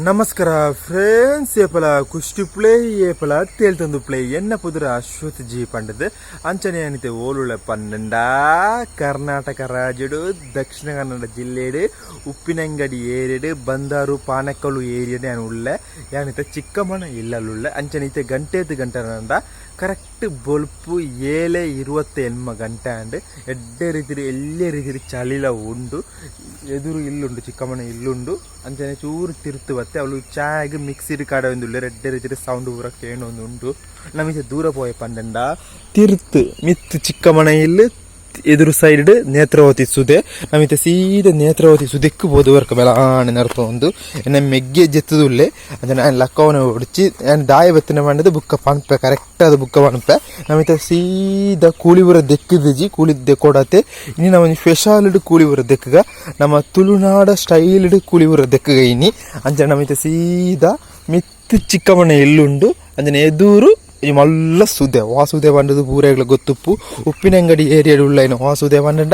ನಮಸ್ಕಾರ ಫ್ರೆಂಡ್ಸ್, ಏಪಲ ಕುಷ್ಟಿ ಪ್ಲೇ ಏಪಲ ತೇಲ್ತಂದು ಪ್ಲೇ ಎನ್ನ ಪುದರ ಅಶ್ವಥ್ ಜಿ ಪಂಡದ್ ಅಂಚನೆ ಅನಿತೆ ಓಲುಳ ಪನ್ನಂಡ ಕರ್ನಾಟಕ ರಾಜ್ಯಡು ದಕ್ಷಿಣ ಕನ್ನಡ ಜಿಲ್ಲೆಡು ಉಪ್ಪಿನಂಗಡಿ ಏರಿಯಡು ಬಂದಾರು ಪಾನಕಲ್ಲು ಏರಿಯಡು ಯಾನ್ ಉಳ್ಳೆ ಯಾನಿತ ಚಿಕ್ಕಮ್ಮನ ಇಲ್ಲಲುಳ್ಳೆ. ಅಂಚನೆ ಇತ್ತೆ ಗಂಟೆದ್ ಗಂಟೆ ಕರೆಕ್ಟ್ ಬೊಲ್ಪು 7:28 ಗಂಟೆ ಆಂಡ್. ಎಡ್ಡೆ ರೀತಿಡ್ ಎಲ್ಯ ರೀತಿಡ್ ಚಳಿಲ ಉಂಡು. ಎದುರು ಇಲ್ಲುಂಡು, ಚಿಕ್ಕಮ್ಮನ ಇಲ್ಲುಂಡು. ಅಂಚನೆ ಚೂರು ತಿರ್ತು ಬತ್ತೆ ಅವಳು ಚಾಯಗ್ ಮಿಕ್ಸಿಡ್ ಕಾಡೊಂದುಲ್ಲೆರ್. ಎಡ್ಡೆ ರೀತಿಡ್ ಸೌಂಡ್ ಪೂರ ಕೇನೊಂದುಂಡು. ನಮಿಚ ದೂರ ಪೋಯೆ ಪಂಡಂಡ ತಿರ್ತು ಮಿತ್ತು ಚಿಕ್ಕಮ್ಮನ ಇಲ್ಲು, ಎದುರು ಸೈಡ್ ನೇತ್ರಾವತಿ ಸುದೆ. ನಮಿತ ಸೀದ ನೇತ್ರಾವತಿ ಸುದೆಕ್ಕು ಪೋದು ವರ್ಕ ಬೆಲಾಣೆ ನರ್ತೊಂದು ಎನ್ನ ಮೆಗ್ಗೆ ಜೆತ್ತುದುಲ್ಲೆ. ಅಂಚನೆ ಆಯನ್ ಲಕ್ಕವನ ಒಡಿಚಿ ಯಾನ್ ದಾಯ ಬತ್ತಿನ ಪಂಡದು ಬುಕ್ಕ ಪನ್ಪೆ, ಕರೆಕ್ಟ್ ಆದ್ ಬುಕ್ಕ ಪನ್ಪೆ. ನಮಿತ ಸೀದ ಕೂಳಿಪುರ ದೆಕ್ಕುದಿಜಿ, ಕೂಳಿ ದೆಕ್ಕೊಡತೆ. ಇನಿ ನಮ ಒಂಜಿ ಸ್ಪೆಷಾಲ್ಡ್ ಕೂಳಿಪುರ ದೆಕ್ಕುಗ, ನಮ್ಮ ತುಳುನಾಡ ಸ್ಟೈಲ್ಡ್ ಕೂಳಿಪುರ ದೆಕ್ಕುಗ ಇನಿ. ಅಂಚನೆ ನಮಿತ ಸೀದ ಮಿತ್ತು ಚಿಕ್ಕಮ್ಮನ ಇಲ್ಲುಂಡು. ಅಂಚನೆ ಎದುರು ಈ ಮಲ್ಲ ಸುದೆ, ವಾಸುದೆ ಪಂಡದು ಪೂರೆಗ್ಲ ಗೊತ್ತುಪ್ಪು. ಉಪ್ಪಿನಂಗಡಿ ಏರಿಯಾಡ್ ಉಳ್ಳೈನ ವಾಸುದೆ ಪಂಡ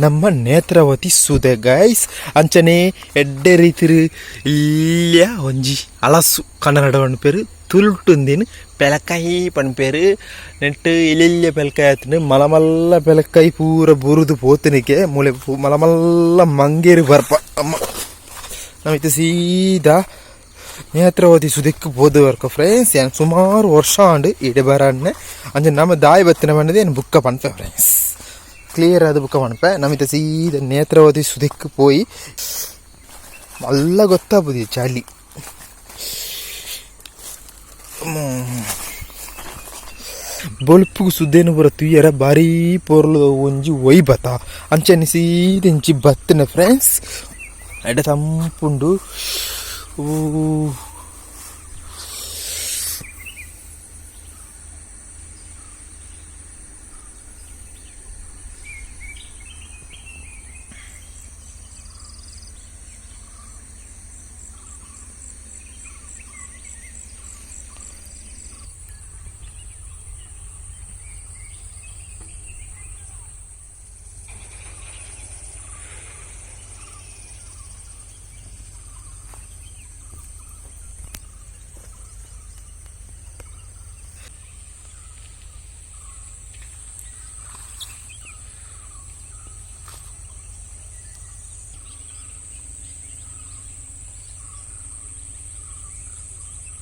ನಮ್ಮ ನೇತ್ರಾವತಿ ಸುದೆ ಗೈಸ್. ಅಂಚನೆ ಎಡ್ಡೆ ರೀತಿರ್ ಇಲ್ಯ ಒಂಜಿ ಅಲಸು ಕನ್ನಡ ಪನ್ಪೆರ್, ತುಳುಟುಂದಿನ ಪೆಲಕಾಯಿ ಪನ್ಪೆರ್. ನೆಟ್ ಎಲ್ಯ ಪೆಲಕಾಯಿ ಆತ್ಂಡ್, ಮಲ್ಲ ಮಲ್ಲ ಪೆಲಕಾಯಿ ಪೂರ ಬುರುದು ಪೋತುನಿಕೆ ಮೂಲೆ ಮಲ್ಲ ಮಲ್ಲ ಮಂಗೇರಿ ಬರ್ಪ. ಅಮ್ಮ ನಮಿತ್ ಸೀದಾ ನೇತ್ರಾವತಿ ಸುದೆಕ್ಕ್ ಪೋದು ವರ್ಕ ಫ್ರೆಂಡ್ಸ್. ಯಾನ್ ಸುಮಾರು ವರ್ಷ ಆಂಡ್ ಇಡೆ ಬರನ್ನೆ. ಅಂಚ ನಮ್ಮ ದಾಯಿ ಬತ್ತಿನ ಪಂಡದು ಯಾನ್ ಬುಕ್ಕ ಪನ್ಪೆ ಫ್ರೆಂಡ್ಸ್, ಕ್ಲಿಯರ್ ಆದ್ ಬುಕ್ಕ ಪನ್ಪೆ. ನಮಿತ ಸೀದ ನೇತ್ರಾವತಿ ಸುದೆಕ್ಕ್ ಪೋಯಿ ಮಲ್ಲ ಗೊತ್ತಾಪುಜಿ ಚಳಿ. ಬೊಲ್ಪುಗು ಸುದೆನ್ ಪೂರ ತೂಯರ ಬಾರಿ ಪೊರ್ಲುದ ಒಂಜಿ ವೈಬತ. ಅಂಚನೆ ಸೀದ ಇಂಚಿ ಬತ್ತಿನ ಫ್ರೆಂಡ್ಸ್, ಎಡ್ಡೆ ತಂಪುಂಡು.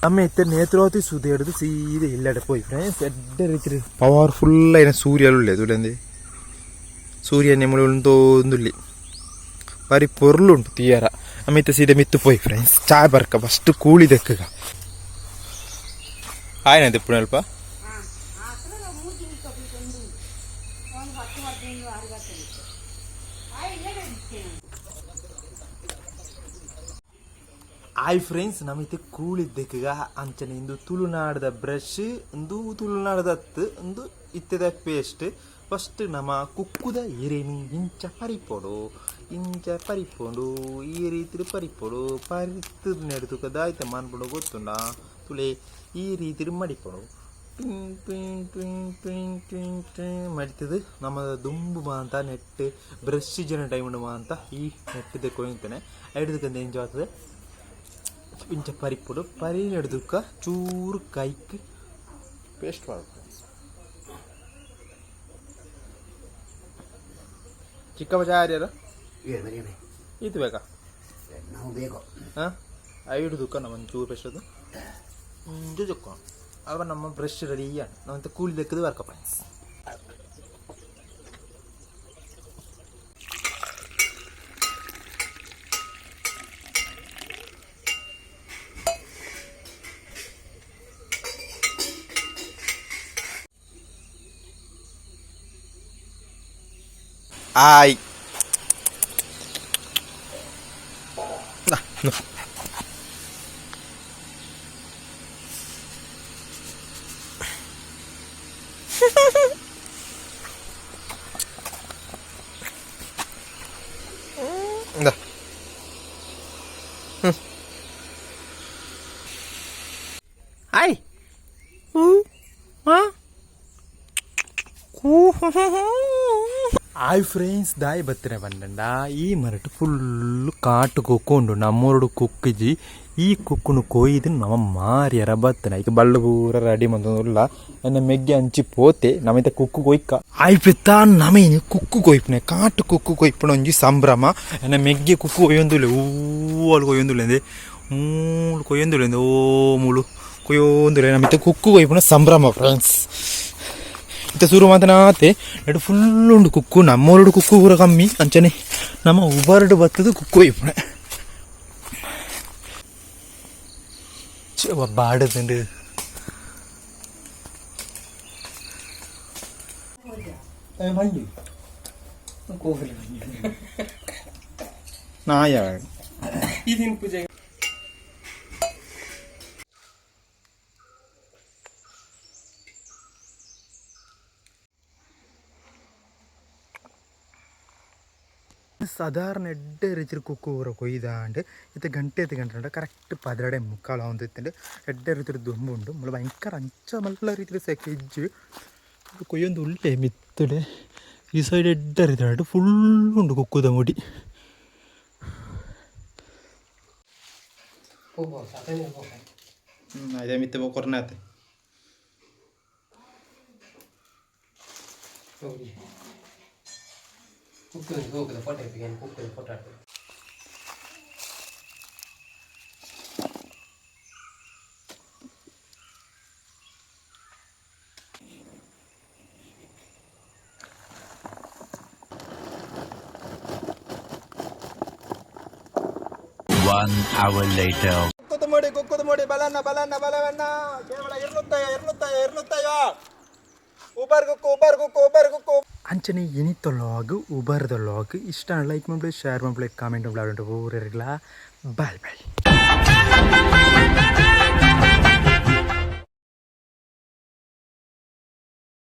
ನಮ್ಮ ಇತ್ತೆ ನೇತ್ರಾವತಿ ಸುದೆ ಹಿಡಿದು ಸೀದಾ ಇಲ್ಲಡೆ ಪೋಯಿ ಫ್ರೆಂಡ್ಸ್. ಎಡ್ಡೆ ರೀತಿ ಪವರ್ಫುಲ್ ಆಯಿನ ಸೂರ್ಯ ಉಳ್ಳೆ ತೂಲೆಂದೆ, ಸೂರ್ಯ ನೆಮ್ಮಳು ಉಂತೊಂದುಲ್ಲಿ, ಬಾರಿ ಪೊರ್ಲು ಉಂಟು ತೀಯರ. ನಮ್ಮ ಇತ್ತೆ ಸೀದಾ ಮಿತ್ತು ಪೋಯಿ ಫ್ರೆಂಡ್ಸ್, ಚಾಯ್ ಬರ್ಕ ಫಸ್ಟ್ ಕೂಳಿ ದೆಕ್ಕಗ ಆಯ್ನ ದೆಪ್ಪುನಲ್ಪ. ಹಾಯ್ ಫ್ರೆಂಡ್ಸ್, ನಮಿತೆ ಕೂಳಿದ್ದೆಕ್ಕಗ. ಅಂಚನೆ ಇಂದು ತುಳುನಾಡದ ಬ್ರಷ್, ಇಂದು ತುಳುನಾಡದ ಅತ್ತು, ಇಂದು ಇತ್ತೆದ ಪೇಸ್ಟ್. ಫಸ್ಟ್ ನಮ್ಮ ಕುಕ್ಕುದ ಎರೆನು ಇಂಚ ಪರಿಪೊಡು, ಇಂಚ ಪರಿಪೊಡು, ಈ ರೀತಿ ಪರಿಪೊಡು. ಪರಿತು ನೆಡ್ದುಕ ದಾಯ್ತ ಮನ್ಪುಡು ಗೊತ್ತುಂಡ? ತುಲೆ, ಈ ರೀತಿ ಮಡಿಪೊಡು. ಟಿಂಗ್ ಟಿಂಗ್ ಟಿಂಗ್ ಟಿಂಗ್ ಟಿಂಗ್ ಟಿಂಗ್ ಮಡಿತದು. ನಮ್ಮ ದುಂಬು ಮಾಂತ ನೆಟ್ ಬ್ರಷ್ ಜನ ಟೈಮ್ ಮಾಂತ ಈ ನೆಟ್ ದೆಕ್ಕೊಂತಾನೆ ಐಡ್ದಕ್ಕಂತ ಎಂಚ ಆಗ್ತದೆ. ಇಂಚ ಪರಿಪೊಡು, ಪರಿ ನೆಡ್ದುಕ್ಕ ಚೂರು ಕೈಕ್ ಪೇಸ್ಟ್ ಪಾಡೊಡು ಫ್ರೆಂಡ್ಸ್. ಚಿಕ್ಕಪ್ಪ ಯಾರ್ಯಾರ? ಇದು ಬೇಕಾ? ನಾವು ಬೇಕು. ಹಾಂ, ಐಡು ನಮ್ಮ ಒಂಚೂರು ಪೇಸ್ಟ್ ಅದು ಇಂಚ ಚೊಕ್ಕ ಅವ ನಮ್ಮ ಬ್ರಷ್ ರೆಡಿയാണ്. ನಮ್ಮಂತ ಕೂಲಿ ದೆಕ್ಕದು ವರ್ಕ ಫ್ರೆಂಡ್ಸ್. ಆಯ್ ಇಂದ. ಹಾಯ್. ಹಾಯ್ ಫ್ರೆಂಡ್ಸ್, ದಾಯಿ ಬತ್ತಿನ ಪಂಡಂಡ ಈ ಮರಟ್ ಫುಲ್ಲು ಕಾಟು ಕುಕ್ಕು ಉಂಡು. ನಮ್ಮೂರುಡು ಕುಕ್ಕಿಜಿ. ಈ ಕುಕ್ಕುನು ಕೊಯ್ದು ನಮ ಮಾರಿಯರ ಬತ್ತನ ಐಕ್ ಬಲ್ಲು ಪೂರ ರೆಡಿ ಮಂತೊಂದುಲ್ಲ. ಎನ್ನ ಮೆಗ್ಗೆ ಅಂಚಿ ಪೋತೆ. ನಮಿತ ಕುಕ್ಕು ಕೊಯ್ಕ ಆಯ್ಪಿತ್ತ. ನಮೇನು ಕುಕ್ಕು ಕೊಯ್ಪುನೆ, ಕಾಟು ಕುಕ್ಕು ಕೊಯ್ಪುನ ಒಂಜಿ ಸಂಭ್ರಮ. ಎನ್ನ ಮೆಗ್ಗೆ ಕುಕ್ಕು ಕೊಯ್ಯೊಂದುಲ್ಲೆ. ಊ ಕೊಯ್ಯೊಂದುಲ್ಲೆ, ಮೂಲು ಕೊಯ್ಯೊಂದುಲ್ಲೆ, ಓ ಮೂಲು ಕೊಯ್ಯೊಂದುಲ್ಲೆ. ನಮಿತ ಕುಕ್ಕು ಕೊಯ್ಪುನ ಸಂಭ್ರಮ ಫ್ರೆಂಡ್ಸ್. ಇತ್ತೆ ಶುರು ಮಾತನಾತೆ. ಎಡು ಫುಲ್ ಉಂಡು ಕುಕ್ಕು. ನಮ್ಮೂರುಡು ಕುಕ್ಕು ಪೂರ ಕಮ್ಮಿ. ಅಂಚನೆ ನಮ್ಮ ಉಬಾರ್ಡ್ ಬತ್ತದು ಕುಕ್ಕು ಕೊಯ್ಪುನೆ. ಬಾಡದುಂಡು. ನಾಯ. ಸಾಧಾರಣ ಎಡ್ಡೆ ರೀತಿಯ ಕುಕ್ಕು ಊರ ಕೊಯ್ದಾಂಡ್. ಇತ್ತೆ ಗಂಟೆ ಎತ್ತು ಗಂಟೆ ಉಂಡು. ಕರೆಕ್ಟ್ 12:45 ಆವೊಂದಿತ್ತುಂಡು. ಎಡ್ಡೆ ರೀತಿಯ ದುಂಬು ಉಂಡು. ಮುಲು ಭಯಂಕರ ಅಂಚ ಮಲ್ಲ ರೀತಿಯ ಸೆಕೆ ಇಜ್ಜಿ. ಕೊಯ್ಯೊಂದು ಉಲ್ಲೆ ಮಿತ್ತುಡೆ. ಈ ಸೈಡ್ ಎಡ್ಡೆ ರೀತಿ ಫುಲ್ ಉಂಡು ಕುಕ್ಕುದ ಮುಡಿ. ಅದೇ ಮಿತ್ತೆ ಕೊರ್ನಾತೆ. ಕುಕ್ಕದ ಫೋಟೋ ಕುಕ್ಕದ ಫೋಟೋ. One hour later. ಕುಕ್ಕದ ಮೋಡಿ, ಕುಕ್ಕದ ಮೋಡಿ. ಬಲನ್ನ, ಬಲನ್ನ, ಬಲವನ್ನ. ಕೇವಲ 250, 250, 250. ಉಬರ್ ಕುಕ್ಕು, ಉಬರ್ ಕುಕ್ಕು, ಉಬರ್ ಕುಕ್ಕು. ಅಂಚನೆ ಇನಿತ ಲಾಗ್, ಉಬರ್ದ ಲಾಗ್ ಇಷ್ಟ ಲೈಕ್ ಮಾಡ್ಲಿ, ಶೇರ್ ಮಾಡ್ಲಿ, ಕಾಮೆಂಟ್ ಮಾಡ್ಲಿ. ಊರಿರ್ಲ. Bye boy.